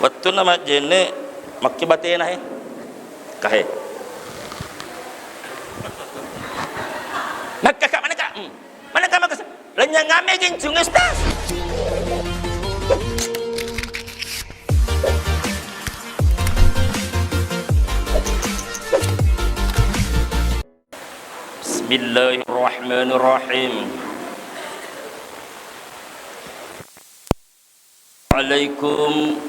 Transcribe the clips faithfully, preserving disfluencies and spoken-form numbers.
Wettunna majjenne, makki batena, he. Kahe. Makkaka manaka? Hmm. Manaka makasa? Lanyang ame gincung, Ustaz. Bismillahirrahmanirrahim. Alaikum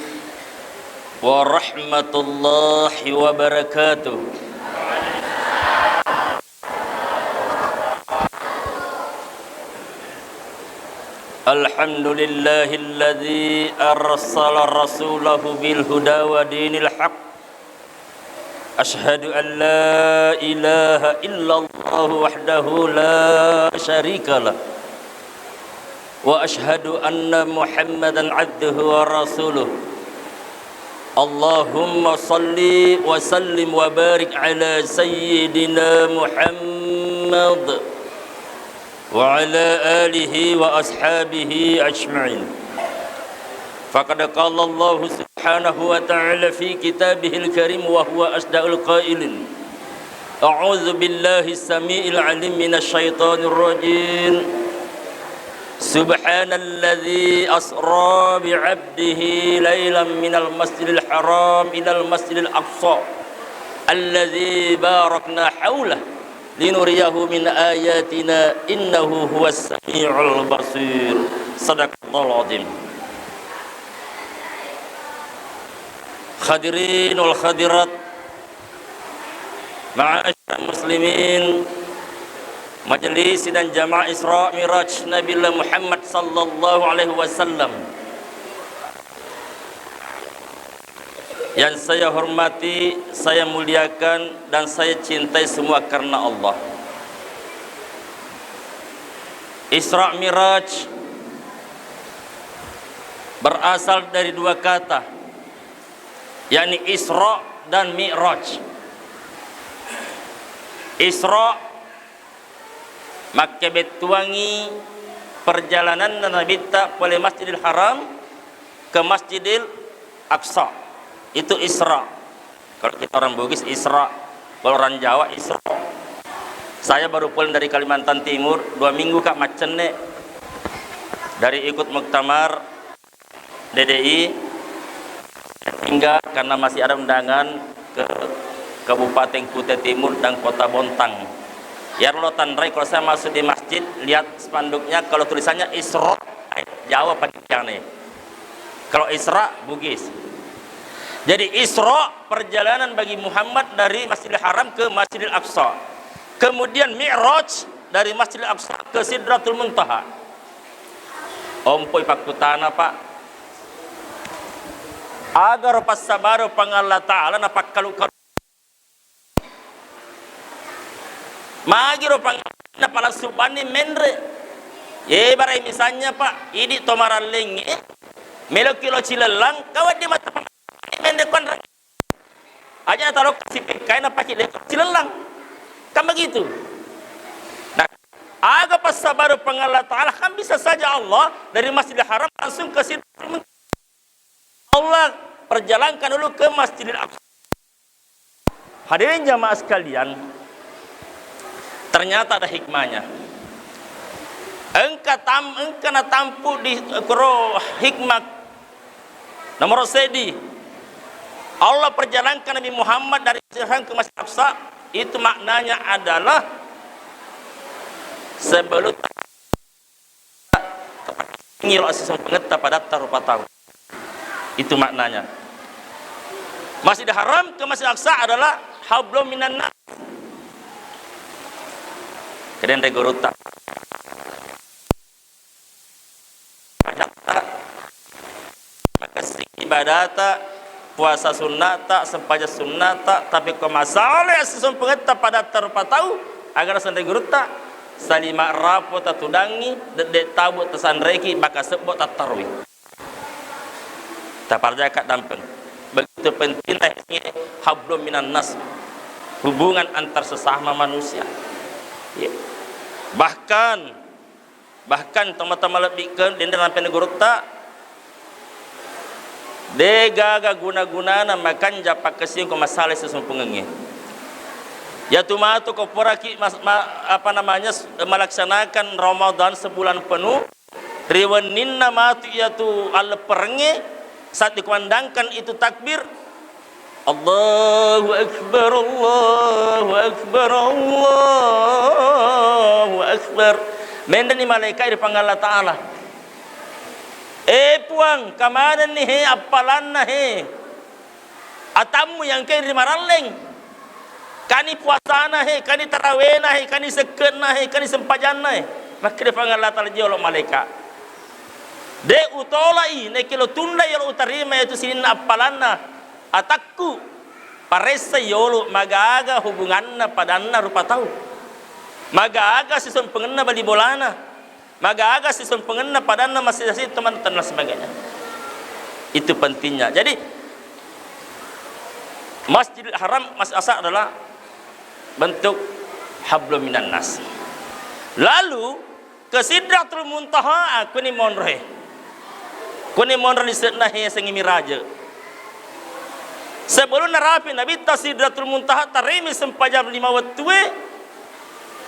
warahmatullahi wabarakatuh. Alhamdulillahilladzi arsala rasulahu bil huda wa dinil haq. Asyhadu an la ilaha illallah wahdahu la syarikalah. Wa asyhadu anna Muhammadan abduhu wa rasuluh. Allahumma salli wa sallim wa barik ala sayyidina Muhammad wa ala alihi wa ashabihi ajma'in. Faqad qala Allahu subhanahu wa ta'ala fi kitabihil karim wa huwa asdaqul qailin. A'udzu billahi samii'il 'aliim minasy syaithanir rajim. Subhanalladzi asra bi 'abdihi lailan minal masjidil haram ilal masjidil aqsa alladzi barakna haulah linuriyahu min ayatina innahu huwas samiul basir. Sadaqallahul azim. Hadirin wal hadirat, ma'asyiral muslimin, majelis dan jamaah Isra Miraj Nabiullah Muhammad sallallahu alaihi wasallam. Yang saya hormati, saya muliakan, dan saya cintai semua karena Allah. Isra Miraj berasal dari dua kata, yakni Isra dan Mi'raj. Isra makkebettuangngi perjalananna Nabitta pole Masjidil Haram ke Masjidil Aqsa. Itu Isra. Kalau kita orang Bugis, Isra. Kalau orang Jawa, Isra. Saya baru pulang dari Kalimantan Timur, dua minggu, Kak, maccenne. Dari ikut muktamar D D I, tinggal karena masih ada undangan ke Kabupaten Kutai Timur dan Kota Bontang. Iyaro lo tanrai, kalau saya masuk di masjid, lihat spanduknya, kalau tulisannya Isra, Jawa panitia nih. Kalau Isra, Bugis. Jadi Isra, perjalanan Nabi Muhammad dari Masjidil Haram ke Masjidil Aqsa. Kemudian Mi'raj dari Masjidil Aqsa ke Sidratul Muntaha. Ompoi pakkutana, Pak. Agaro passabaru Puang Allah Ta'ala napakkalu-kalu. Magiro pang-, napalassu banni menre. Ye, barai misalnya, Pak, idi to marallengnge, meloki lo Cilellang, kawa di mata menre kuanre. Aja nataro sipekkai napake le Cilellang. Kan begitu. Nah, aga passabaru Puang Allah Ta'ala, kan bisa saja Allah dari Masjidil Haram langsung ke Sidratul Muntaha. Allah perjalankan dulu ke Masjidil Aqsa. Hadirin jamaah sekalian, ternyata ada hikmahnya. Engka tam-, engka natampu di, eh, kuro hikmah nomor sedi. Allah perjalankan Nabi Muhammad dari Masjidil Haram ke Masjidil Aqsa, itu maknanya adalah sebelum Ngiro assisompengetta padatta rupa tau. Itu maknanya. Masjidil Haram ke Masjidil Aqsa adalah hablum minan nas. Kedenre gurutta. Padatta, makessing ibadata, puasa sunnata, sempajang sunnata, tapi ko masalah assisompengetta padatta rupa tau, agara senre gurutta, salima rapo tatudangi, dedde tabu tasanreki, maka sebbo tattarui. Taparjaka dampeng. Begitu pentingnya ini hablum minan nas, hubungan antar sesama manusia. Ya. Bahkan Bahkan tomatoa malebbi'keng, denre nampenna gurutta, Degaga guna-gunana makanja pakkasiwiang ko masalai sisumpungengnge. Yatu matu ko poraki mas-, ma-, apa namanya, s-, melaksanakan Ramadan sebulan penuh, ri wenninna matu iyatu allepperengnge, saat dikumandangkan itu takbir, Allahu Akbar, Allahu Akbar, Allahu Akbar. Menreni malaika ri Puang Allah Ta'ala. Eh, Puang, kamanenni he appalanna he? Atammu yang engkai ri maralleng. Kani puasana he, kani tarawena he, kani sekke'na he, kani sempajanna he. Makkeda Puang Allah Ta'ala jolo malaika. De utolai, naekkelo tunda yolo utarima yatu sininna appalanna atakku. Paressa yolo magaga hubunganna padanna rupa tau. Magaga sisumpengenna bali bolana. Magaga sisumpengenna padanna masing-masing teman dan lain sebagainya. Itu pentingnya. Jadi, Masjidil Haram, Masjid Aqsa adalah bentuk hablum minan nas. Lalu, ke Sidratul Muntaha, ah, kuni monroe. Kuni monro lise'na he sengi miraje. Sebelum narapi Nabitta Sidratul Muntaha, tarimi sempajang lima wettue,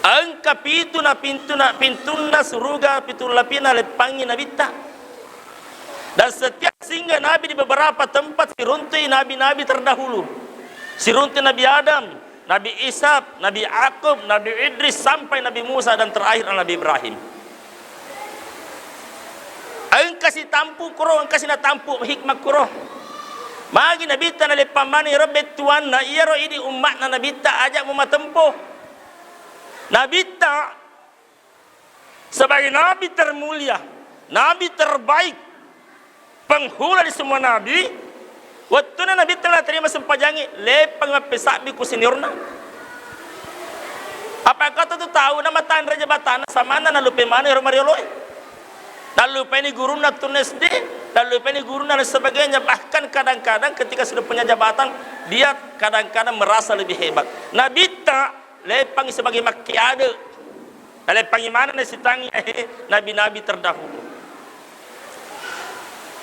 engka pitu na pintuna, pintunna suruga, pitu lapina leppangi Nabitta. Dan setiap singgah Nabi di beberapa tempat, siruntui nabi-nabi terdahulu. Siruntui Nabi Adam, Nabi Ishak, Nabi Yakub, Nabi Idris, sampai Nabi Musa, dan terakhir Nabi Ibrahim. Engkasi tampu kuro, engkasi natampu hikmah kuro. Magi Nabitta naleppang maneng iyaro bettuanna, iyaro idi umma'na Nabitta aja mumatempo. Nabitta sebagai Nabi termulia, Nabi terbaik, penghulu di semua nabi, wettunna Nabitta naterima sempajangnge, leppang mappesabbi ku seniorna. Apa kata tu tau na matanre jabatanna, samanna nalupai maneng ro marioloe. Nalupaini gurunna tun S D, nalupaini gurunna dan sebagainya. Bahkan kadang-kadang ketika sudah punya jabatan, dia kadang-kadang merasa lebih hebat. Nabitta leppangi sebagai makkiade. Naleppangi maneng nasitangi, eh, nabi-nabi terdahulu.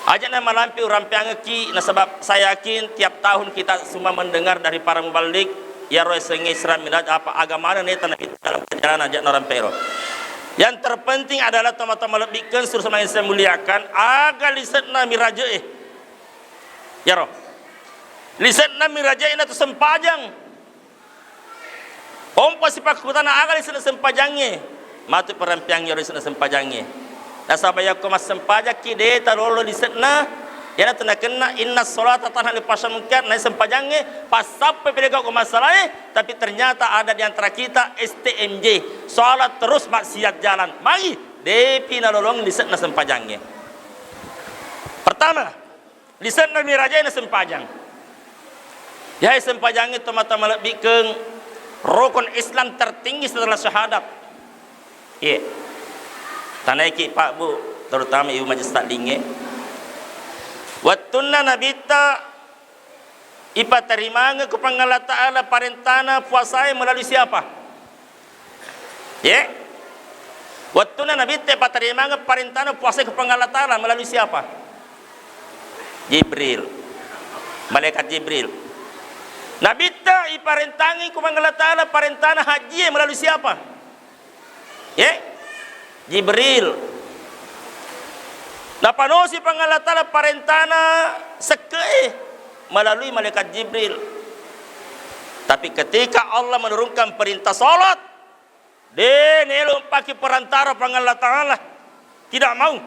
Aja na malampe urampeangekki, nasaba saya yakin tiap tahun kita semua mendengar dari para muballig, iyaro esengnge Isra Miraj, apa agamana neta nabi dalam perjalanan aja na urampe ro. Yang terpenting adalah tomatoa malebbikkeng, saudara yang saya muliakan, aga lise'na miraje'e. Iyaro. Lise'na miraje'e na tu sempajang. Ompo sipakkutana aga lise'na sempajangnge? Matu perampeang iyaro lise'na sempajangnge. Nasaba yakko massempajakki de talolo lise'na, iyanatu nakenna inna sholata tanha 'anil fahsya'i wal munkar, na sempajangnge passappai pede gau ko masalae, tapi ternyata ada di antara kita S T M J, sholat terus maksiat jalan. Magi depi nalolong lise'na sempajangnge. Pertama, lise'na mirajae na sempajang. Yahai sempajangnge tomatoa malebbikkeng, rukun Islam tertinggi setelah syahadat. Iye. Tanaiki Pak Bu, terutama Ibu Majelis Taklimnge. Wettunna Nabitta ipatarimangeng ku Puang Allah Ta'ala parentana puasae melalui siapa? Ye? Wettunna Nabitta ipatarimangeng parentana puasae ku Puang Allah Ta'ala melalui siapa? Jibril. Malaikat Jibril. Nabitta iparentangi ku Puang Allah Ta'ala parentana hajjie melalui siapa? Ye? Jibril. Napanosi Puang Allah Ta'ala parentana sekke'e melalui malaikat Jibril. Tapi ketika Allah menurunkan perintah salat, de nelo pake perantara Puang Allah Ta'ala. Tidak mau.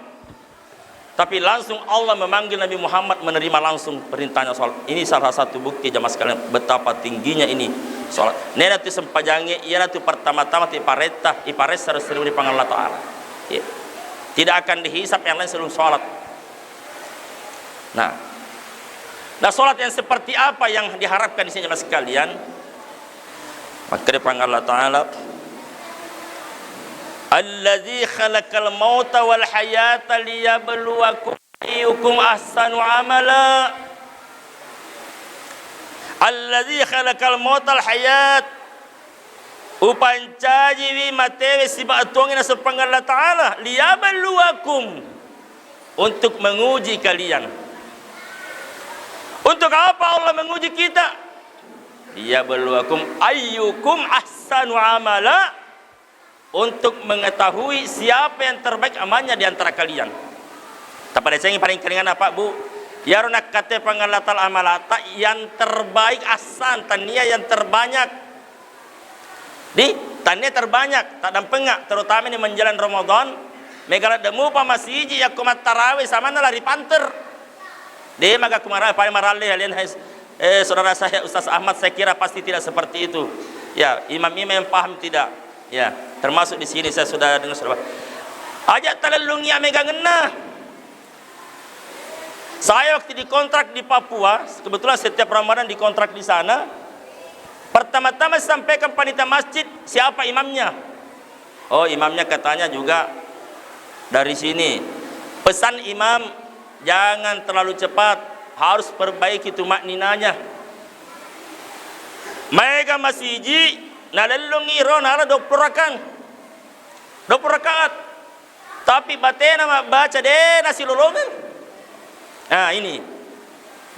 Tapi langsung Allah memanggil Nabi Muhammad menerima langsung perintahnya salat. Ini salah satu bukti jamaah sekalian betapa tingginya ini salat. Nena tu sempajangnge, iyanatu pertama-tama tu iparetta, iparessa ri Puang Allah Ta'ala. Ya. Tidak akan dihisap yang lain sebelum salat. Nah, nah, salat yang seperti apa yang diharapkan di sini jamaah sekalian? Makkeda Puang Allah Ta'ala, "Allazi khalaqal mauta wal hayata liyabluwakum ayyukum ahsanu amala." Allazi khalaqal mauta wal hayat, upancajiwi matewe sibawa tuongnge naseng Puang Allah Ta'ala, liyabluwakum, untuk menguji kalian. Untuk apa Allah menguji kita? Liyabluwakum ayyukum ahsanu amala, untuk mengetahui siapa yang terbaik amalnya di antara kalian. Tapadecengi paling kelingan apa, Bu? Iyaro nakkate Puang Allah Ta'ala amalata yang terbaik asan, tania yang terbanyak. Di, tania terbanyak, taddampengnga, terutama ini menjelang Ramadan, mega ladde mupa masiji yakko mattarawe samanna lari panter. De maga kumara-, paling maralle alena, eh, saudara saya Ustaz Ahmad, saya kira pasti tidak seperti itu. Ya, imam-imam yang paham tidak. Ya, termasuk di sini saya sudah dengar sudah. Aja talellungi amegangenna. Saya waktu dikontrak di Papua, kebetulan setiap Ramadan dikontrak di sana. Pertama-tama sampaikan panitia masjid, siapa imamnya? Oh, imamnya katanya juga dari sini. Pesan imam, jangan terlalu cepat, harus perbaiki tumakninanya. Maega masiji, nalellungi ro nala dua puluh rakang. Dua puluh rakaat. Tapi batena mabbaca de nasilolongeng. Nah, ini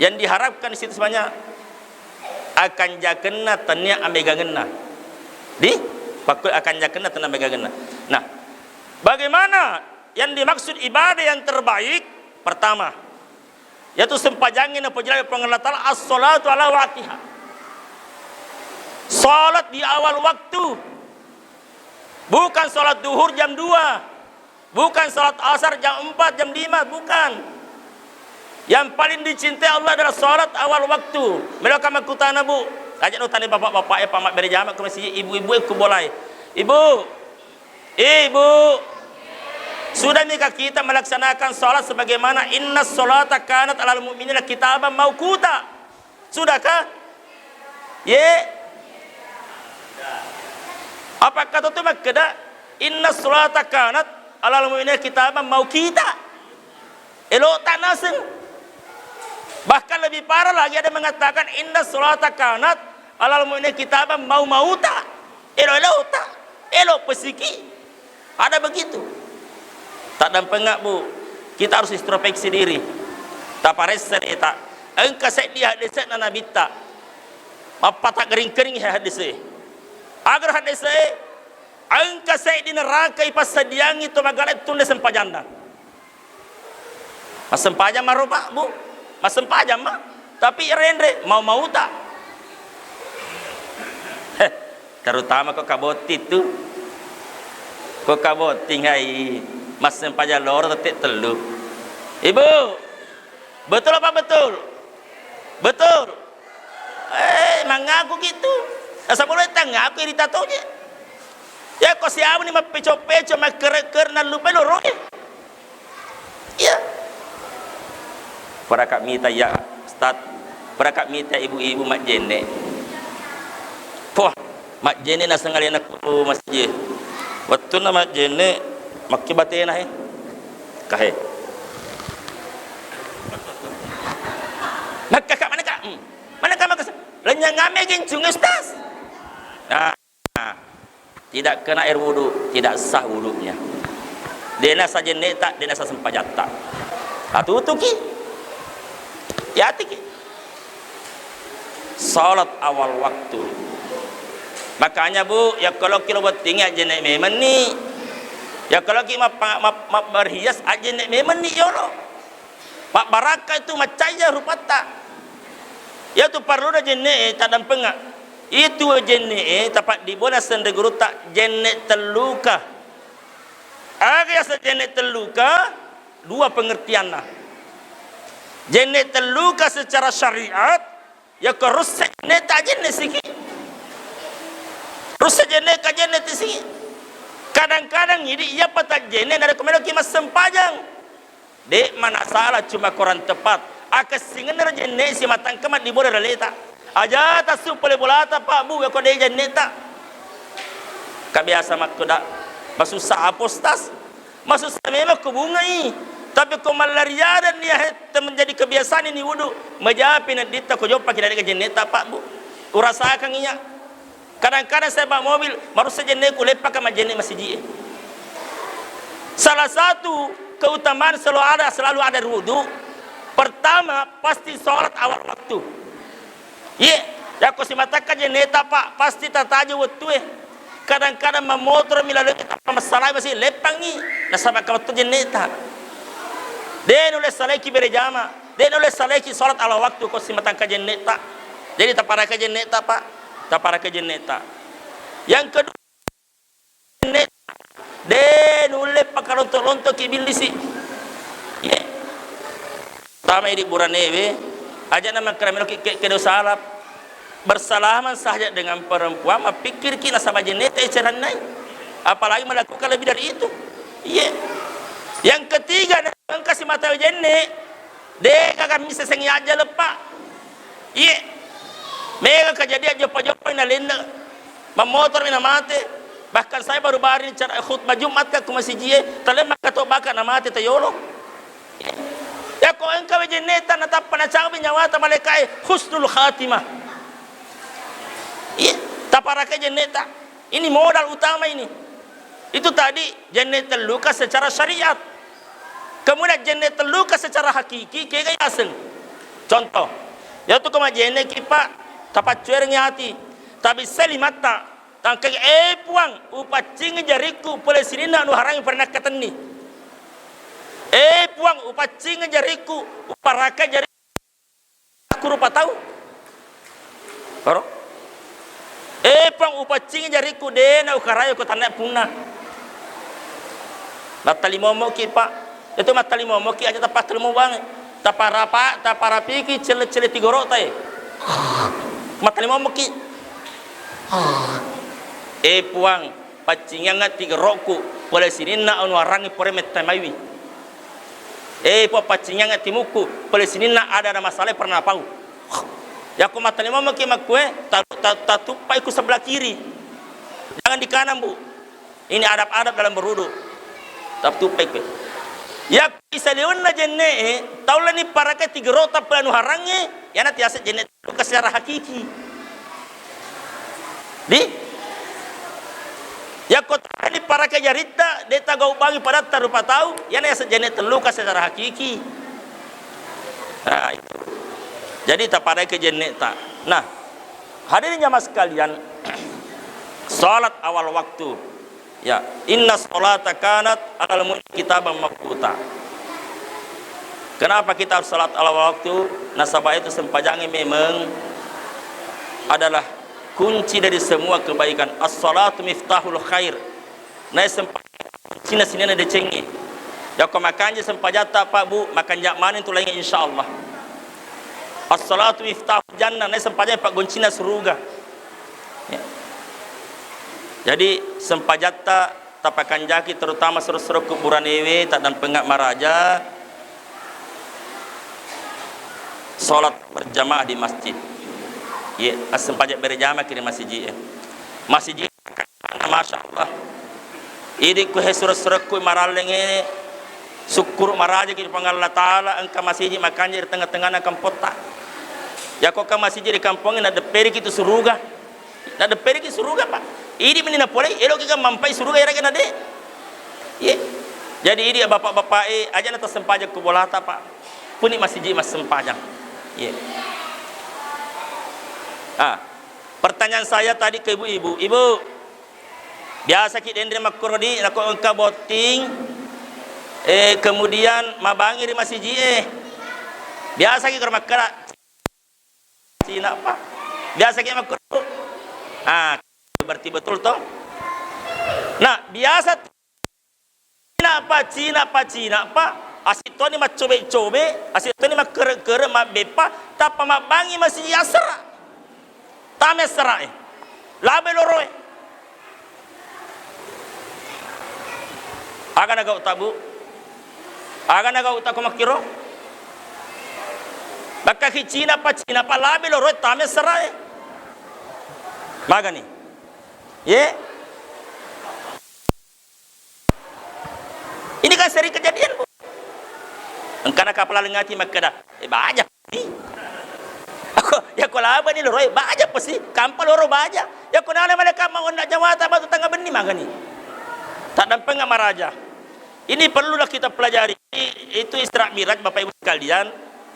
yang diharapkan di situ sebenarnya, akan jakenna tania amegangenna. Di pakku akan jakenna tania amegangenna. Nah, bagaimana yang dimaksud ibadah yang terbaik? Pertama, yaitu sempajangnge napojalawa Puang Allah Ta'ala, as-salatu ala waqtiha. Salat di awal waktu. Bukan salat duhur jam dua. Bukan salat asar jam empat, jam lima, bukan. Yang paling dicintai Allah adalah salat awal waktu. Meloka makkutana, Bu. Aja no tanya bapak-bapak e, Pak, mabbere jama ke masjid, ibu-ibu e ku bolai. Ibu, Ibu, sudahmika kita melaksanakan salat sebagaimana, inna salata kanat alal mu'minina kitaban mauquta? Sudahkah? Ye? Apakah itu makkeda, inna salata kanat alal mu'minina kitaban mauqita? Elo'ta naseng. Bahkan lebih parah lagi, ada mengatakan, inna salata kanat alal mu'minina kitaban mau-mauta. Elo-elota, elo pesiki. Ada begitu. Taddampengnga, Bu, kita harus introspeksi diri. Taparessa deta. Engka seddi haddese'na Nabitta. Mappata gering-gering hadese. Agar hadese, engka seddi neraka ipassadiangi to magala tunde sempajanna. Massempajang maro, Pak, Bu? Massempajang ma, tapi renre mau-mauta. Heh, terutama ko kabotting tu. Ko kabotting hai, massempajang loro tette tellu. Ibu, betul apa betul? Betul. Eh, mangaku gitu. Nasaba lo tangaku irita toje. Ya ko siamu ni mappeco-peco, makkere-kere, nallupai loroe. Iya. Parakak mita ya, Ustaz. Parakak mita ibu-ibu majjenne. Poh, majjenne naseng alena ku masjid. Wettunna majjenne, makki batena he. Kahe. Makkaka manaka? Hmm. Manaka makasa? Lenyang ame gincung, Ustaz. Nah. Tidak kena air wudu, tidak sah wudunya. Dena sah jenneta, dena sah sempajatta. Atutuki. Yatiki. Salat awal waktu. Makanya, Bu, ya kalau kilo botting ajenne memenni. Ya kalau ki map-, map-, map-, berhias ajenne memenni yolo. Mabbarakka itu maccajja rupatta. Iyatu parelluna jenne'e taddampengnga. Itu jenne'e tapaddibona senre gurutta jenne telluka. Aga yaseng jenne telluka? Dua pengertianna. Jenne telluka secara syariat, yako russe jenne ta jenne siki. Russe jenne ka jenne ti siki. Kadang-kadang idi iyapa tajjenne narekko meloki massempajang. De' manasala, cuma kurang tepat. Akessingenna ro jenne simatangka maddibola ri aleta. Aja tassu pole bolata, Pak, Bu, ko de' jenneta. Kabiasa makkoda, masussa apa, Ustaz? Masussa memang ko bungai. Tapi ko mallariadan nia hette menjadi kebiasaan ini wudu, majapi nadditta ko joppaki nadega jenneta, Pak, Bu. Urasakan iya. Kadang-kadang saya bawa mobil, marussa jenneku, leppaka majjenne masiji'e. Salah satu keutamaan selalu ada, selalu ada wudu. Pertama, pasti sholat awal waktu. Iye, yakko simatakka jenneta, Pak, pasti tataju wettue. Kadang-kadang mammotoro mi laleng tappa massalai masi leppangngi, nasaba engka wettu jenneta. De nulle salaiki bere jama, de nulle salaiki sholat ala waktu ko simatangka jenneta. Jadi taparaka jenneta, Pak, taparaka jenneta. Yang kedua, jenneta, de nulle pakaronto-rontoki billisi. Iye. Tama idi buranewe, aja na makkeda meloki ke-, kedo salap. Bersalaman saja dengan perempuan, mappikkiriki nasaba jenneta icerannai. Apalagi melakukan lebih dari itu. Iye. Yang ketiga, na engka simata jenne, de gaga misseseng yajja leppa. Iye. Mega kejadian joppa-joppa na lenne. Mammotor mi namate. Bahkan saya baru-baru ini cara khutbah Jumat ka ku masijie, taleng makkato baka namate tayolo. Yakko engka we jenneta natappa nacawi nyawata malaikae husnul khatimah. Iya, taparake jenneta. Ini modal utama ini. Itu tadi jenne telluka secara syariat. Kemudian jenne telluka secara hakiki kega yaseng. Contoh, yatu ko majenneki, Pak, tapaccuerengi ati, tabissai limatta. Tangkai, "Eh, Puang, upaccingi jarikku pole sininna anu harangi pada nakkatenni. Eh, Puang, upaccingi jarikku, uparakai jarikku rupa tau." Oro? "Eh, Puang, upaccingi jarikku, de na ukarayo ko tanna punna." Mattalimommoki, Pak. Itu mattalimommoki aja tapattalimombang. Taparapa, taparapiki celle-celle tigorotae. Mattalimommoki. "Eh, Puang, paccingiangnga tigerokku, pole sininna anu arangi pore mettamaiwi. Eh, Puang, paccingiangnga timukku, pole sininna ada-ada masalah pernah napau." Yakko mattalimommoki makkue, ta-, ta-, tatuppai ku sebelah kiri. Jangan di kanan, Bu. Ini adab-adab dalam berwudu. Tatuppai ku. Yakko isaliwenna jenne e, taullani parakai tigerota pole anu harangnge, yana tiaseng jenne luka secara hakiki. Di? Yakko tani parake jaritta, de tagaubangi padatta rupa tau, yana yaseng jenne telluka secara hakiki. Nah, itu. Jadi taparake jenneta. Nah, hadirin jamaah sekalian, salat awal waktu. Ya, inna sholata kanat alal mu'minin kitaban maqquta. Kenapa kita harus salat ala waktu? Nasaba itu sempajangnge memang adalah kunci dari semua kebaikan. As-sholatu miftahul khair. Nae sempajang kuncina sininna decengnge. Yakko makanja sempajatta, Pak, Bu, makanja maneng tu laingnge, insyaallah. As-sholatu miftahul jannah. Nae sempajang paggoncinna suruga. Ya. Jadi sempajatta tapakanjaki, terutama sero-sero kuburanewe, taddampenga maraja, sholat berjamaah di masjid. Ye, assempajang berjamaah ki ri masiji e. Masiji, masya Allah. Idi ku he sero-sero ku marallengnge, sukkuru marajaki ri Puang Allah Taala, engka masiji makanja ri tengah-tengahna kampotta. Yakko ka masiji ri kampongnge, nadepperiki tu suruga. Nadepperiki suruga, Pak. Idi meni napolei, eloki kan mampai suruga, iyarega nade. Ye. Jadi idi bapak-bapak e, aja na tassempajang ku bolata, Pak. Puni masiji massempajang. Ye. Ah, pertanyaan saya tadi ke ibu-ibu. Ibu, biasa ki denre makkoro di, nako engka botting, eh, kemudian mabangi ri masiji e. Biasa ki koro makkeda, Cina, Pak. Biasa ki makkoro. Ah, berarti betul toh? Nah, biasa Cina, Pak, Cina, Pak, Cina, Pak. Asik toni maccobe-cobe, asik toni makkere-kere, mabbeppa, tappa mabbangi masiji assara. Tame assara e. Labe loro e. Aga nagau ta, Bu? Aga nagau ta ko makkiro? Bakka ki Cina pa, Cina pa, labe loro e tame sera e. Magani? Ye? Ini kan sering kejadian, Bu. Engkana kapala lengati makkeda, "Eh, baja." Ako, ya ko laba ni loro e, baja pesi, kampa loro baja. Ya ko nala malaikat mau onna jawata batu tengah benni magani. Taddampenga maraja. Ini perlulah kita pelajari. Itu Isra Miraj, Bapak Ibu sekalian.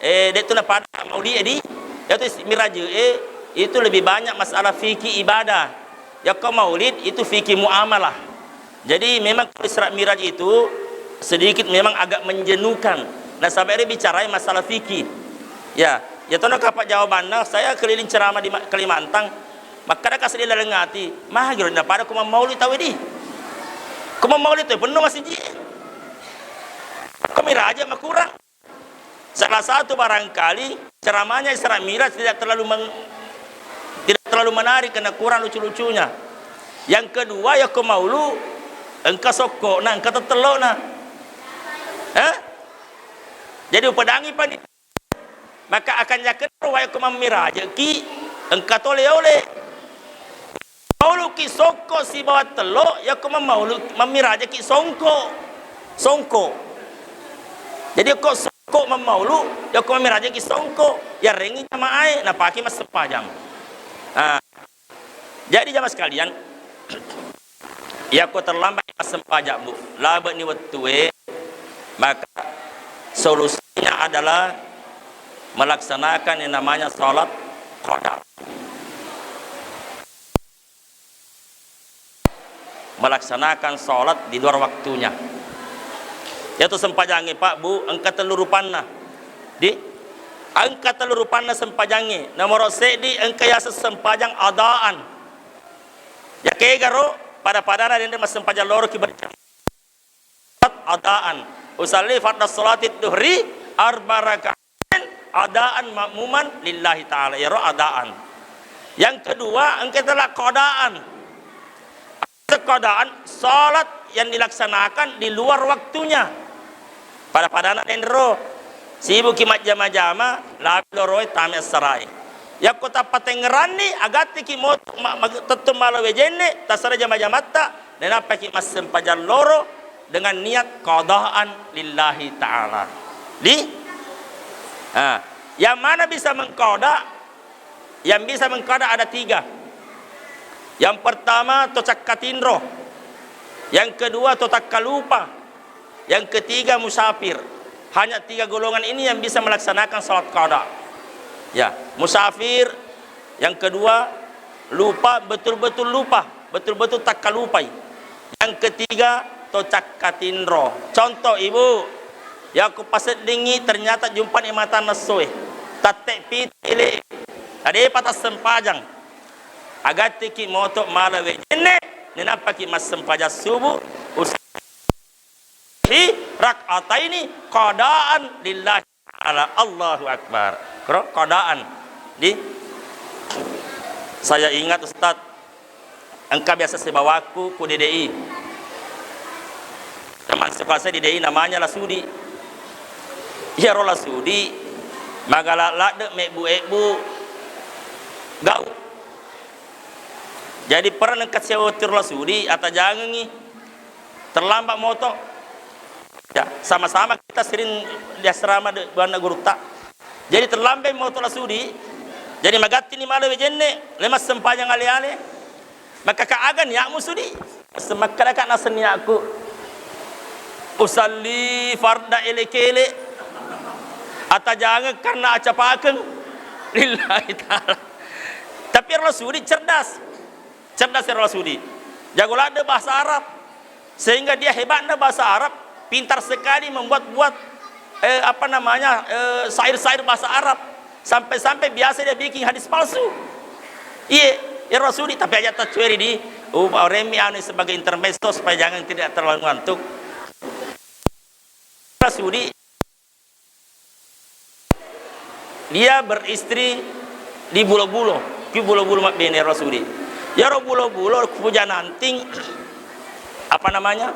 Eh, de' tu napada maulid, edi. Yaitu Isra Miraj, eh, itu lebih banyak masalah fikih ibadah. Yakko maulid itu fikih muamalah. Jadi memang kalau Isra Miraj itu sedikit memang agak menjenuhkan. Nasaba ere bicarai masalah fikih. Ya, ya tono kapa jawabanna, saya keliling ceramah di Ma-, Kalimantan. Makkada kasi ri laleng ati, "Magi ro napada ko mammaulid tau edi? Ko mammaulid tau penno masiji. Ko miraja makurang." Salah satu barangkali ceramahnya Isra Miraj tidak terlalu meng-, tidak terlalu menarik karena kurang lucu-lucunya. Yang kedua, yakko maulu engka sokko'na, engka tettellona. Eh? Jadi upedangi pani. Maka akan yakin wa yakko mammirajeki engka to le-ole. Mauluki sokko sibawa tello, yakko mammaulu, mammirajaki songko. Songko. Jadi yakko sokko mammaulu, yakko mammirajaki songko, yarengngi jamaae napake massempajang. Ah. Jadi jamaah sekalian, yakko terlambat massempajang, Bu, labe'ni wettue, maka solusinya adalah melaksanakan yang namanya salat qada. Melaksanakan salat di luar waktunya. Yaitu sempajangnge, Pak, Bu, engka tellu rupanna. Di? Engka tellu rupanna sempajangnge. Nomoro seddi, engka yaseng sempajang adaan. Yakegaro pada-padana denre massempajang loro ki berjamaah. Adaan. Usalli fardhu sholati duhri arba rakaatin adaan makmuman lillahi ta'ala. Iyaro adaan. Yang kedua, engka tala qadaan. Qadaan, salat yang dilaksanakan di luar waktunya. Pada-padana denro. Sibuki majjama-jama, labi loroe tame assarae. Yakko tappa tengngeranni, agattiki moto ma-, ma-, tettong mala wejenne, tassara jama-jamatta, nenappaki massempajang loro dengan niat qadaan lillahi ta'ala. Di? Ah, yang mana bisa mengqada? Yang bisa mengqada ada tiga. Yang pertama, to cakkatinro. Yang kedua, to takkalupa. Yang ketiga, musafir. Hanya tiga golongan ini yang bisa melaksanakan salat qada. Ya, musafir. Yang kedua, lupa, betul-betul lupa, betul-betul takkalupai. Yang ketiga, to cakkatinro. Contoh, Ibu, yakko paseddingngi ternyata jumpani matanna essoe. Tatte pita ele. Adepa tassempajang. Agattiki moto mala wejenne, nenappaki massempajang subuh, usalli rak'ataini qadaan lillahi ta'ala. Allahu Akbar. Kro, qadaan. Di, saya ingat, Ustaz, engka biasa sibawaku ku D D I. Teman sekelasnya di D D I namanya Lasudi. Iyaro Lasudi magala ladde mebbu-ebbu gau. Jadi pernah engka siya wettu Lasudi, atajangengi terlambat moto. Ya, sama-sama kita sering di asrama de-, buanna gurutta. Jadi terlambat moto Lasudi. Jadi magattini mala wejenne, le massempajang ale-ale. Maka ka aga niatmu Sudi? Semakkedaka naseng niatku, usalli farda ele-kele, atajangeng karena acapakeng lillahi ta'ala. Tapi ero Sudi cerdas. Cerdas ero Sudi. Jago ladde bahasa Arab. Sehingga dia hebatnya bahasa Arab, pintar sekali membuat-buat, eh, apa namanya, eh, syair-syair bahasa Arab. Sampai-sampai biasa dia bikin hadis palsu. Iye, ero Sudi, tapi aja tacueri di, oh, remmi anu sebagai intermezzo supaya jangan tidak terlalu ngantuk. Sudi, dia beristri di Bulo-Bulo, ki Bulo-Bulo mabbene ero Sudi. Iyaro Bulo-Bulo, Pujananting, apa namanya?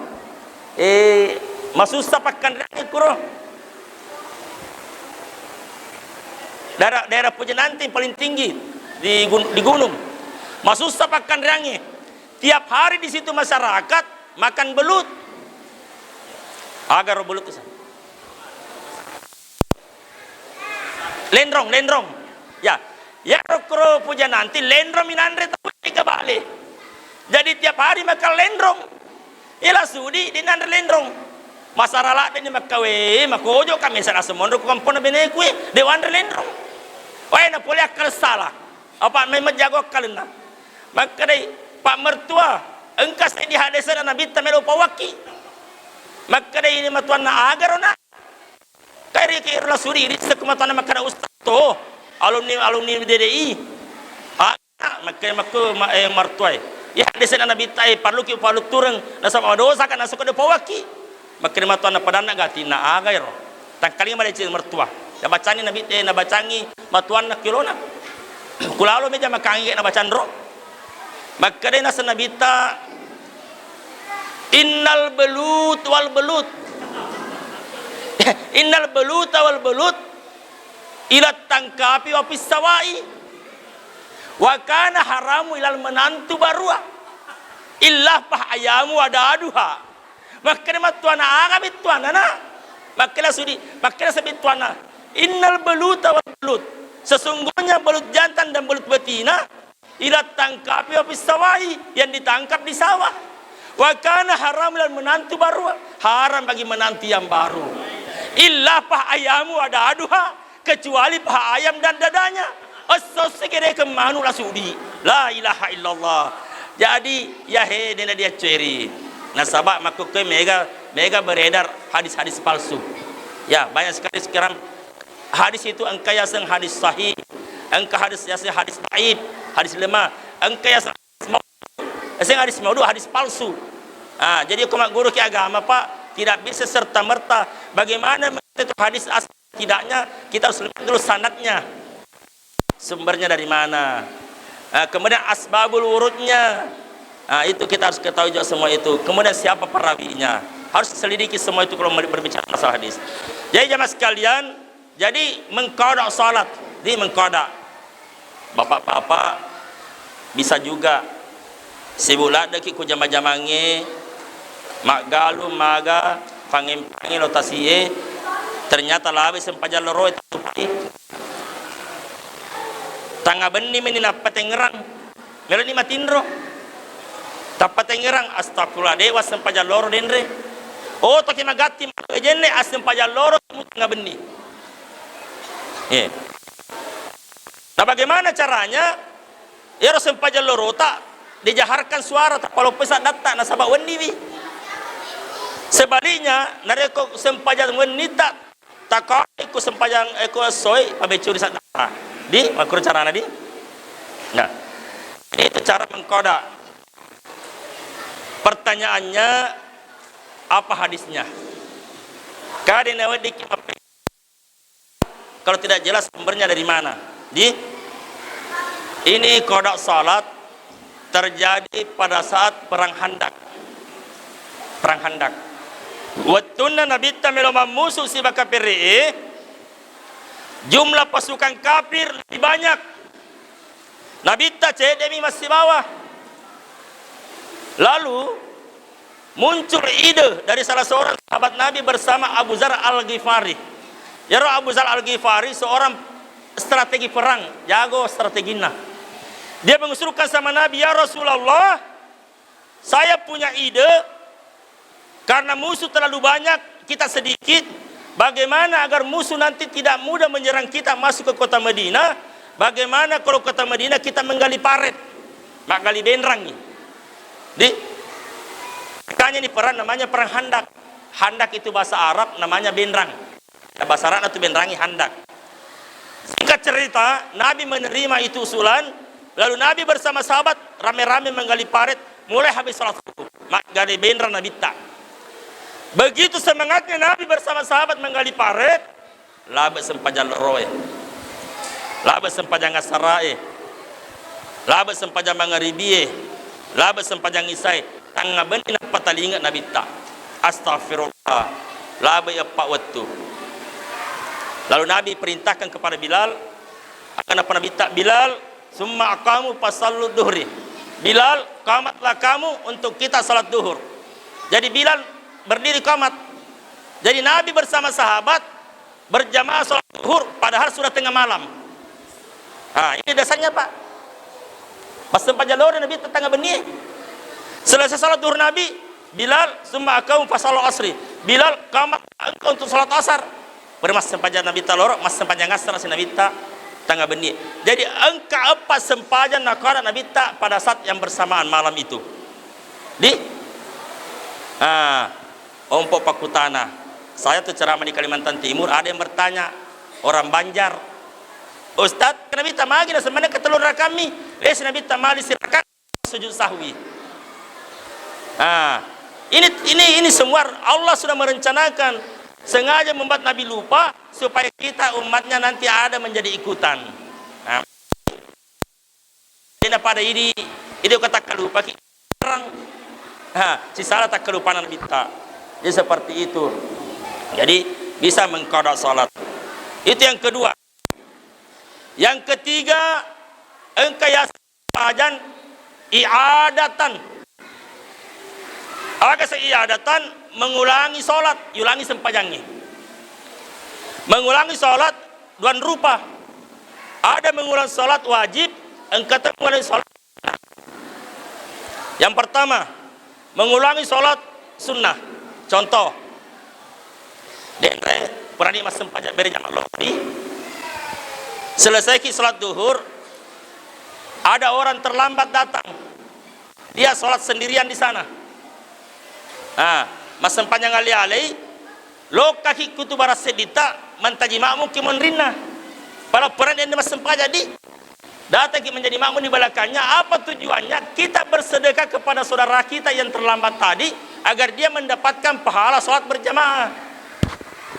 Eh, masussa pakkanreangnge kuro. Daerah, daerah Pujananting paling tinggi di gun-, di gunung. Masussa pakkanreangnge. Tiap hari di situ masyarakat makan belut. Aga ro belut itu? Lenrong, lenrong. Ya, iyaro kuro Pujananting lenrong minanre tau ke bale. Jadi tiap hari makan lenrong. Elo Sudi de nanre lenrong. Pasara ladde'ni makkawe, makojo ka mesa naseng monro ku kamponna beneku e, de' wanre lenrong. Wae na pole akkaleng sala. Apa memang jago akkalenna. Makkedai, "Pak mertua, engka seddi haddese'na Nabitta melo upauakki." Makkedai ini matuanna, "Agaro na?" Kairi ki ro la sudi, ri sekku matuanna makkeda, "Ustaz to, alumni, alumni D D I." Ah, makkeda makku ma-, eh, martuae. Iya haddese'na Nabitta e, parelluki upaluttureng, nasaba madosa ka nasaba de' upauakki. Makkeda matuanna, "Padanna gatinna aga ero?" Tangkalinga madeceng mertua. Nabacangi Nabi, eh, nabacangi matuanna kilona. Kulalo meja makangi nabacanro. Makkeda naseng Nabitta, "Innal belut wal belut." "Innal beluta wal belut ila tangkapi wa fis sawai. Wa kana haramu ilal menantu barua. Illa fah ayamu wa daduha." Makkeda matuanna, "Aga bittuanna, Nak?" Makkeda sudi, makkeda sebittuanna, "Innal beluta wal belut." Sesungguhnya belut jantan dan belut betina, ila tangkapi wa fis sawai, yang ditangkap di sawah. Wa kana haram ilal menantu barua, haram bagi menantu yang baru. Illa fah ayamu wa daduha, kecuali paha ayam dan dadanya. Esso segere ke manu la sudi. La ilaha illallah. Jadi, yahe dena diacceri. Nasaba makkukkoe mega, mega beredar hadis-hadis palsu. Ya, banyak sekali sekarang hadis itu engka yaseng hadis sahih, engka hadis yaseng hadis dhaif, hadis lemah, engka yaseng hadis maudhu, yaseng hadis maudhu, hadis palsu. Ah, jadi ko magguru ki agama, Pak, tidak bisa serta-merta. Bagaimana itu hadis asli? Tidaknya kita harus lihat dulu sanadnya. Sumbernya dari mana? Ah, kemudian asbabul wurudnya. Ah, itu kita harus ketahui juga semua itu. Kemudian siapa perawinya? Harus selidiki semua itu kalau berbicara masalah hadis. Jadi jamaah sekalian, jadi mengqadha salat, di mengqadha. Bapak-bapak bisa juga sibuk ladde'ki ku jama-jamangnge, maggalung maga, pangeng-pangeng lo tasi'e, ternyata labe sempajang loroe tatupai. Tangnga benni meni nappa tengngerang, meloni matinro. Tappa tengngerang, astagfirullah, de' wassempajang loro denre. Oh, toki magatti, jenne assempajang loro tangnga benni. Eh. Nah, bagaimana caranya? Ero sempajang lorota dijaharkan suara, tappa loppo saddatta nasaba wenniwi. Sebaliknya, narekko sempajang wennita, takoi ku sempajang, eh, ku essoi, pabeccuri saddatta. Di, makkuro carana, di? Nah, itu cara mengqadha. Pertanyaannya, apa hadisnya? Kade naweddikki mappe-, kalau tidak jelas sumbernya dari mana? Di, ini qadha salat terjadi pada saat perang Khandaq. Perang Khandaq. Wettunna Nabitta melo mammusu sibawa kapere'e, jumlah pasukan kafir lebih banyak. Nabitta cedde'mi massibawa. Lalu muncul ide dari salah seorang sahabat Nabi bersama Abu Zar Al-Ghifari. Yaro Abu Zar Al-Ghifari seorang strategi perang, jago strateginna. Dia mengusulkan sama Nabi, "Ya Rasulullah, saya punya ide, karena musuh terlalu banyak, kita sedikit. Bagaimana agar musuh nanti tidak mudah menyerang kita masuk ke kota Madinah? Bagaimana kalau kota Madinah kita menggali paret?" Maggali benrangngi. Di, makanya ini perang namanya perang Khandaq. Khandaq itu bahasa Arab, namanya benrang. Bahasa Arabna tu benrangngi Khandaq. Singkat cerita, Nabi menerima itu usulan, lalu Nabi bersama sahabat rame-rame menggali paret, mulai habis salat subuh. Maggali benrang Nabitta. Begitu semangatnya Nabi bersama sahabat menggali paret, labe sempajang loroe, labe sempajang asarae, labe sempajang mangaribie, labe sempajang isae, tangnga benni nappa talinga Nabitta. Astagfirullah. Labe eppa wettu. Lalu Nabi perintahkan kepada Bilal, akan apa Nabitta, "Bilal, summa aqamu fasallu duhri." "Bilal, qamatlah kamu untuk kita salat duhur." Jadi Bilal berdiri qamat. Jadi Nabi bersama sahabat berjamaah salat duhur padahal sudah tengah malam. Ah, ini dasarnya, Pak. Pas sempajang loro Nabi tangnga benni. Selesai salat duhur Nabi, Bilal, summa aqamu fasallu asri. Bilal, kama engka untuk salat asar. Pura massempajang Nabitta loro, massempajang asar si Nabitta tengah benni. Jadi, engka eppa sempajang nakara Nabitta pada saat yang bersamaan malam itu. Di? Ah, ompo pakkutana. Saya tuh ceramah di Kalimantan Timur, ada yang bertanya, orang Banjar, "Ustaz, Nabitta magi na sebenarnya ketelur rakammi?" Eh, si Nabitta mali si rakam sujud sahwi. Ah, ini, ini, ini semua Allah sudah merencanakan, sengaja membuat Nabi lupa supaya kita umatnya nanti ada menjadi ikutan. Nah, pada ini, ini kata kalupaki orang. Ha, sisala takkalupana Nabitta. Jadi seperti itu. Jadi bisa mengqada salat. Itu yang kedua. Yang ketiga, engka ya sempajang i'adatan. Aga se i'adatan, mengulangi salat, ulangi sempajangnge. Mengulangi salat dua rupa. Ada mengulang salat wajib, engka to mengulangi salat sunnah. Yang pertama, mengulangi salat sunnah. Contoh, denre purani massempajang bere jama lori. Selesaiki salat duhur, ada orang terlambat datang. Dia salat sendirian di sana. Ah, massempajang ale-alei, lokkaki kutu barasseddita, mantaji makmum ki monrinna. Pala purani ende massempajang di. Datangki menjadi makmum di belakangnya, apa tujuannya? Kita bersedekah kepada saudara kita yang terlambat tadi, agar dia mendapatkan pahala salat berjamaah.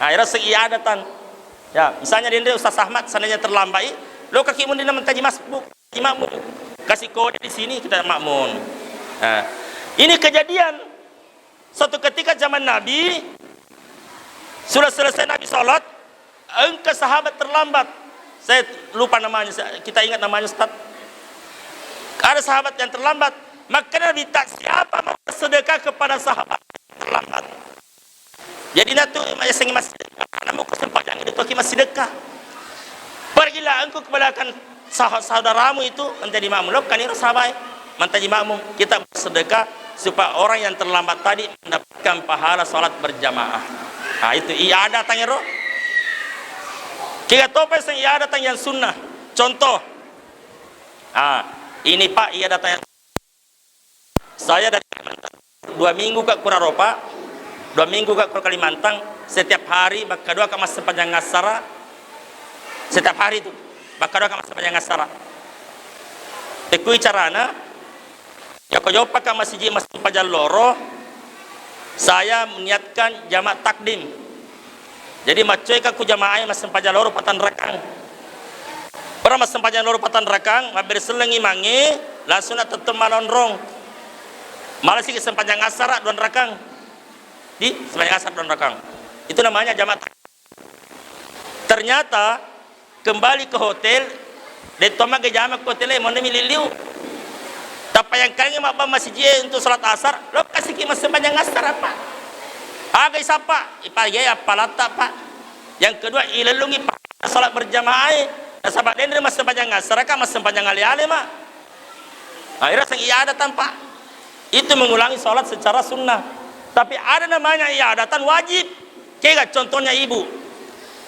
Nah, ero segi i'adatan. Ya, misalnya denre Ustaz Ahmad seandainya terlambat, i, lokkaki monrinna mantaji masbuk, mantaji makmum. Kasih kode di sini kita makmum. Nah, ini kejadian. Suatu ketika zaman Nabi, sudah selesai Nabi salat, engka sahabat terlambat. Saya lupa namanya, saya, kita ingat namanya, Ustaz? Ada sahabat yang terlambat. Maka Nabi tak, "Siapa mau bersedekah kepada sahabat yang terlambat?" Jadi, natu yasengnge massedekah, namu kesempatan itu toki massedekah. Pergilah engkau ke belakang sah-, saudaramu itu menjadi makmum. Lokkaniro sahabat mantaji makmum. Kita bersedekah supaya orang yang terlambat tadi mendapatkan pahala salat berjamaah. Nah, itu i'adatan ero. Kega topa seng i'adatan yang sunnah. Contoh. Ah, ini Pak, i'adatan yang, saya dari Kalimantan. Dua minggu ka kuraro Pak. Dua minggu ka kuraro Kalimantan. Setiap hari bakka dua ka massempajang assara. Setiap hari itu bakka dua ka massempajang assara. Pekui carana, yako joppaka masiji massempajang loro, saya niatkan jama takdim. Jadi, maccoeka ku jamaah massempajang loro patanrakang. Pura massempajang loro patanrakang, mabbere selleng imangnge, langsung na tettong malonrong. Malasiki sempajang assara duanrakang. Di sempajang assara duanrakang. Itu namanya jama takdim. Ternyata kembali ke hotel, de' to magge jama ke hotel e, monromi liliu. Tappa yangkangngi mabbang masiji e untuk salat asar, lokkasiki massempajang asar, Pak. Aga isappa? Ipagai appalatta, Pak. Yang kedua, ilellungi pa-, salat berjamaah e. Nasaba denre massempajang asar, ka massempajang ale-ale, Mak. Nah, ira seng i'adatan, Pak. Itu mengulangi salat secara sunnah. Tapi ada namanya i'adatan wajib. Kega contohnya ibu.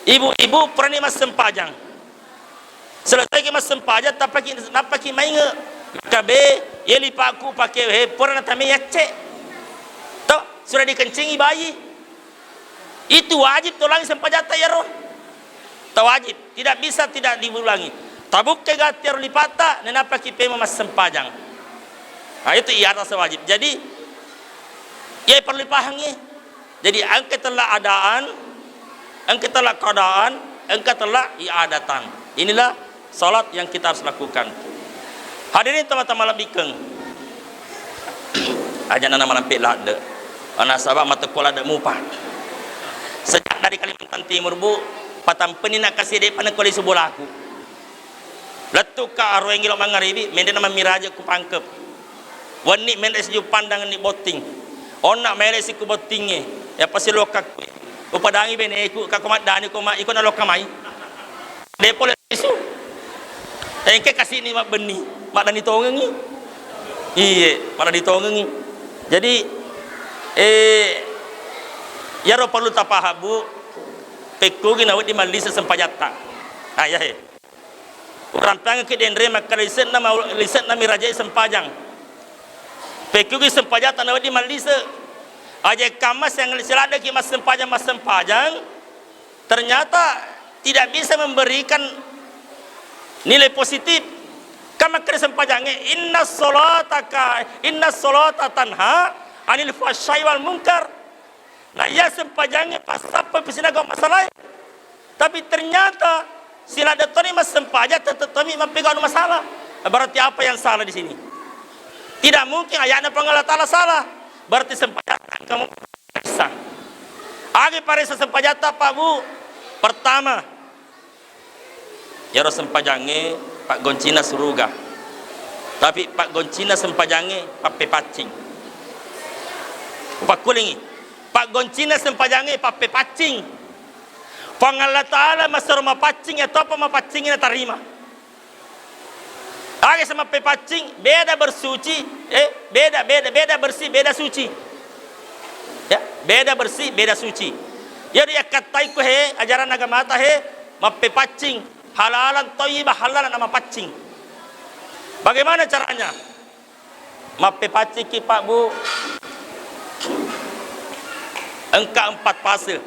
Ibu-ibu purani massempajang. Selesai ki massempajang, tappaki, nappaki mainge. Kabe, ye lipakku pake, he, pura natame yacce. To, sudah dikencingi bayi. Itu wajib taulangi sempajatta iyaro. Tawajib, tidak bisa tidak diulangi. Tabukke gatti ero lipatta, nenappaki pema massempajang. Nah, itu i'adatan wajib. Jadi, iya perlu dipahangi. Jadi, engka tella adaan, engka tella qadaan, engka tella i'adatan. Inilah salat yang kita harus lakukan. Hadirin teman-teman lebbikeng. Aja' nana malampe' ladde'. Nasaba' matekko ladde' mupa. Sejak dari Kalimantan Timur, Bu, patampenni na kasi de'pa nakkole subolaku. Lettu'ka aruwaengngi lo mangngaribi, menre'na mammiraje ku Pangkep. Wenni menre' sijung pandang ni botting. Onna' mele' si ku bottingnge, yappa si lokkakku. Upadangi beneku, ka ko maddaniko ma, iko nalokka mai. De' pole lisu. Engka kasi'ni mabbenni, maddani tongengngi. Iye, maddani tongengngi. Jadi, Eh, iyaro perlu tapaham, Bu. Pekkugi nawedding mallise sempajatta. Nah, iya he. Urampeangki denre makkeda lise'na mau-, lise'na mirajai sempajang. Pekkugi sempajatta nawedding mallise. Aja kamma siang siladdeki massempajang, massempajang. Ternyata tidak bisa memberikan nilai positif. Kan makkeda sempajangnge, "Inna sholata ka, inna sholata tanha anil fahsyai wal munkar." Nah, iya sempajangnge passappa pisina gau masalae. Tapi ternyata siladde toni massempajang, tetep tomi mappegau masalah. Berarti apa yang salah di sini? Tidak mungkin ayatnya Puang Allah Ta'ala salah. Berarti sempajatta kamu paressa. Agi paressa sempajatta, Pak, Bu? Pertama, iyaro sempajangnge paggoncinna suruga. Tapi paggoncinna sempajangnge pappepaccing. Upakkulingi, paggoncinna sempajangnge pappepaccing. Puang Allah Ta'ala masero mapaccing, atau apa mapaccing natarima. Aga sama mappepaccing, beda bersuci, eh, beda, beda, beda bersih, beda suci. Ya, beda bersih, beda suci. Jadi yakkattaiku he, ajaran agamata he, mappepaccing, halalan thayyibah, halalan namapaccing. Bagaimana caranya? Mappepaccingki, Pak, Bu, engka empat fase.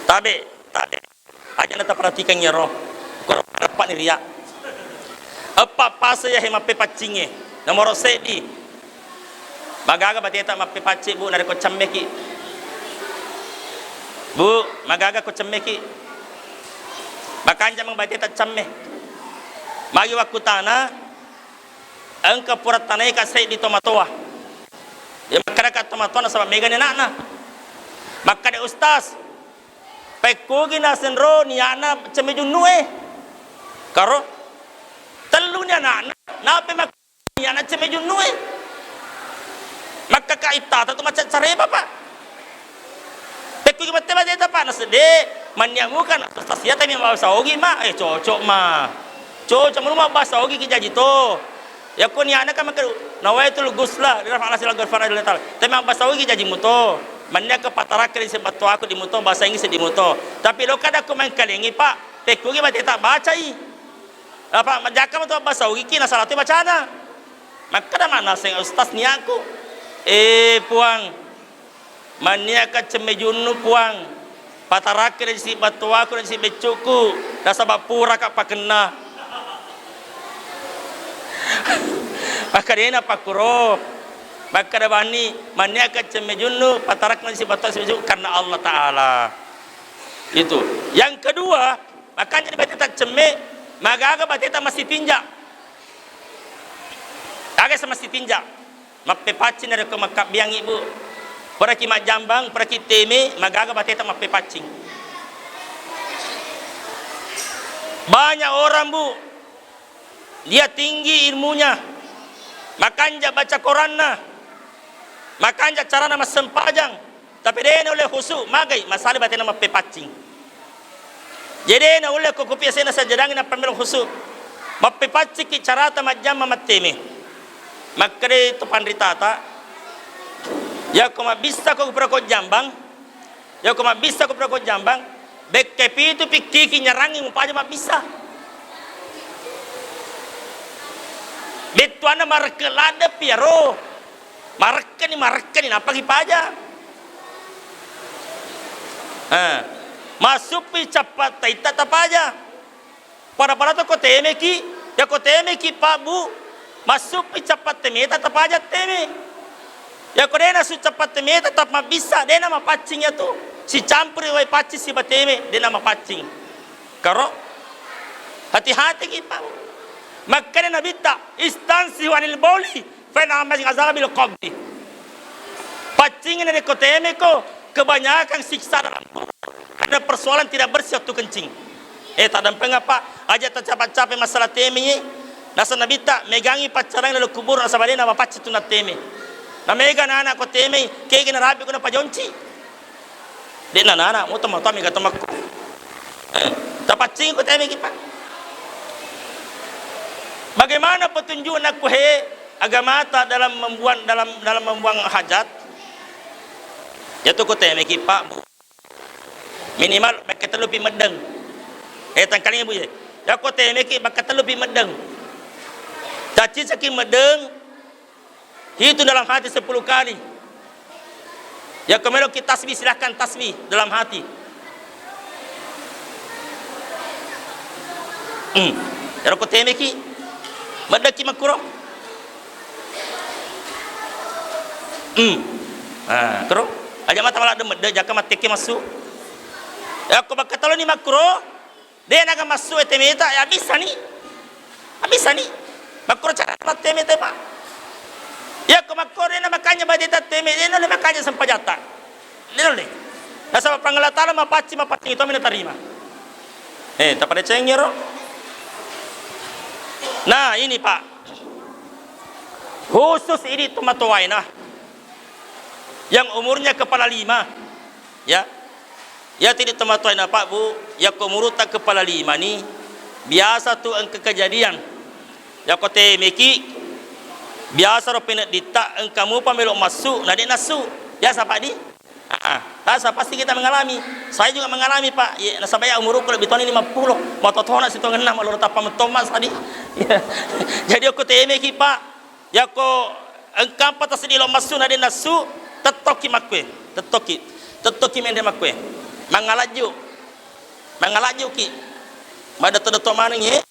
Tabe, tabe. Aja na taperhatikan iyaro. Koro dapat ni ria. Eppa fase iya he mappepaccingnge. Nomoro seddi. Magaga bateta mappepaccing, Bu, narekko cemmeki? Bu, magaga ko cemmeki? Makanja mang bateta cemme. Magi wakkutana, engka pura tanaika seddi tomatoa. Ya, makkedaka tomatoa nasaba megani anakna. Makkeda ustaz, Pekkugi naseng ro nia'na cemme junnu'e? Karo? Telluni ana'na, nape mak-, nia'na cemme junnu'e? Makkaka ittata tu macaccareba, Pak. Pekkugi mette bateta, Pak? Naseng, "De', mannia muka na, tasia tami bahasa ogi, Ma." Eh, cocok, Ma. Cocok, mulu bahasa ogi ki jaji to. Yakko nia'na kan makkeda, "Nawaitul ghusla li rafa'il hadas ila ghafara lillahi ta'ala." Tapi mabbasa ogi jaji muto. Mannia ke patarakka di sebattoaku di muto, bahasa Inggris di muto. Tapi lo kada ko maengkalingi, Pak, pekkugi bateta bacai. Apa, jaka muto bahasa ogi ki, nasalah tu bacana. Makkeda manaseng ustaz niaku. Eh, Puang, Manniaka cemme junnu, Puang, patarakki na sibbattoaku na sibeccukku, nasaba puraka pakenna. Makkedana pakkuro, makkeda bani, manniaka cemme junnu, patarakki na sibbattoaku sibeccukku karena Allah Ta'ala. Itu. Yang kedua, makanya di bateta cemme, magaga bateta masitinja. Aga masitinja. Mappepaccing narekko makkabbiangngi, Bu. Puraki majjambang, puraki teme, magaga bateta mappepaccing. Banyak orang, Bu, dia tinggi ilmunya, makanja baca koranna, makanja carana massempajang, tapi de' naulle khusu', magai masala batena mappepaccing. Jadi, de' naulle ko kupi asenna sajjadangngi nappa melo khusu'. Mappepaccikki carata majjama matteme. Makkeda to panritata, yakko mabbissa ko pura ko jambang, yakko mabbissa ko pura ko jambang, bekke pitu pikkiki nyarangngi mupaja mabbissa. Bettuanna marekke ladde' pi aro. Marekkani, marekkani, nappa ki paja. Eh, massuppi cappa taitta tapaja. Pada-pada to ko temeki, ya ko temeki, Pak, Bu, massuppi cappa temeta tapaja teme. Ya ko de' nasu cappa temeta, tap mabbissa, de' namapaccing ya tu. Sicampuri wai paccing siba teme, de' namapaccing. Karo? Hati-hati ki, Pak. Makkeda Nabitta, "Istansihu anil bauli, fa inna min azabil qabri." Paccingi narekko temeko, kebanyakan siksa dalam kubur. Karena persoalan tidak bersih waktu kencing. Eh, tadampengeng, Pak. Aja tacape-cape masalah teme ye. Naseng Nabitta, megangi paccarang dalam kubur, nasaba de' namapaccing tu natteme. Namega nana ko teme, kegi narapi ko napajonci. De' nanana, muto matoa mega to makku. Eh, tapaccingi ko temeki, Pak. Bagaimana petunjukna ku he agamata dalam membuang, dalam, dalam membuang hajat? Iyatu ko temeki, Pak, Bu. Minimal bakka tellupi meddeng. Eh, tangkalinga, Bu, ye. Yakko temeki bakka tellupi meddeng. Taccicaki meddeng, hitung dalam hati sepuluh kali. Yakko meloki tasbih, silahkan tasbih dalam hati. Hmm. Ero ko temeki, meddeki makkuro. Hmm. Ah, kuro. Aja mata maladde medde, jaka mattekke massu. Yakko bakka toloni makkuro, de naga massu e temeta, ya bisani. Ya bisani. Makkuro cara mattemeta, Pak. Yakko makkuro de na makanya badeta teme, de na makanya sempajatta. De na le. Nasaba Puang Allah Taala mapacci, mapacci itu mina tarima. Eh, tapadecengi ro. Nah, ini, Pak. Khusus ini tomatoaina yang umurnya kepala lima, ya. Ya, tidak tomatoaina, Pak, Bu, yakko umurutta kepala lima ni, biasa tu engka kejadian. Yakko temeki, biasa ro penedditta engka mupa melo massu, na de nassu. Biasa, Pak, di? Ah, ah. Biasa, pasti kita mengalami. Saya juga mengalami, Pak. Ye, nasaba ya umurku lebih tahun ini lima puluh. Mau totona sitongenna, mau loro tappa mettomma sadi. Ya. Jadi, yakko temeki, Pak. Yakko engkampa tasseddi lo massu na de nassu, tettokki makkue. Tettokki. Tettokki menre makkue. Mangalajju. Mangalajjuki. Madetto-detto maneng, ye.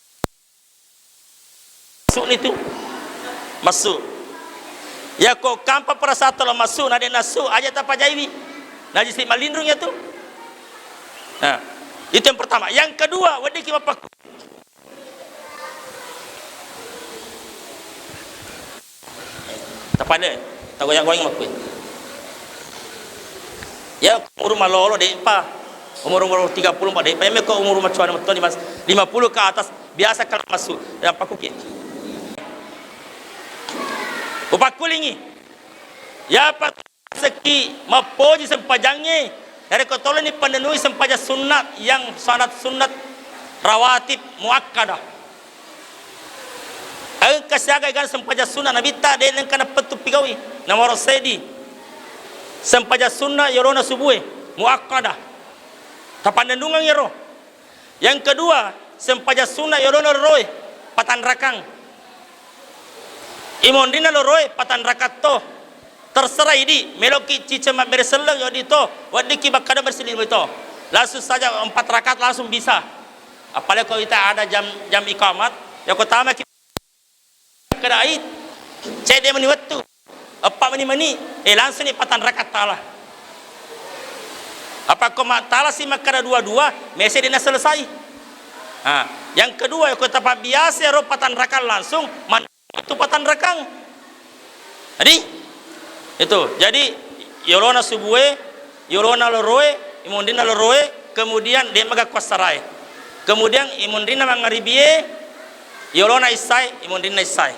Massu ni tu. Massu. Yakko kampa perasaan lo massu na de nassu, aja tapajaiwi. Najisi malinrung ya tu. Nah, itu yang pertama. Yang kedua, weddikki mappakku. Tapada, tagoyang-goyang makkue. Ya, umur malolo, de'pa. Umur-umur tiga puluh empat, de'pa. Ya, meko umur macuana metto, lima, lima puluh ke atas, biasa kalau masuk. Yang pakuki. Upakkulingi. Ya, Pak. Sekki mappoji sempajangnge, narekko toloni pannennui sempajang sunnat yang sanad sunnat rawatib muakkadah. Engka siaga egana sempajang sunnat Nabitta, de nengka napettu pigaui. Nomoro seddi, sempajang sunnat yolona subue, muakkadah. Tapannennungeng iyaro. Yang kedua, sempajang sunna yolona loroe, patanrakang. Imonrinna loroe, patanrakang to. Terserah idi, meloki ciceng mabbere selleng, yodi to, weddikki bakkada berselleng to. Langsung saja empat rakaat langsung bisa. Apalagi kalau kita ada jam, jam iqamat, ya ko tamaki kedai, cedde meni wettu, eppa meni-meni, eh, langsung ni patanrakang tala. Apa ko mattala si makkada dua-dua, mese dena selesai. Nah, yang kedua, ko tapabbiasa ro patanrakang langsung, man-, itu patanrakang. Jadi, itu. Jadi, yolona subue, yolona loroe, imonrinna loroe, kemudian de maga kuassarae. Kemudian imonrinna mangaribie, yolona issae, imonrinna issae.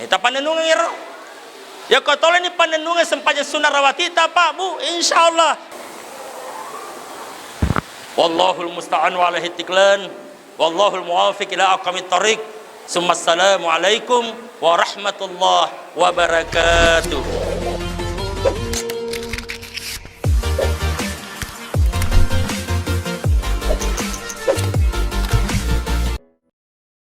Eh, tapannennungeng ero. Yakko toleni pannennungeng sempajang sunnah rawatib ta, Pak, Bu, insyaallah. Wallahul musta'an wa alaihi tiklan. Wallahul muwaffiq ila aqwamit thariq. Summa assalamu alaikum warahmatullahi wabarakatuh.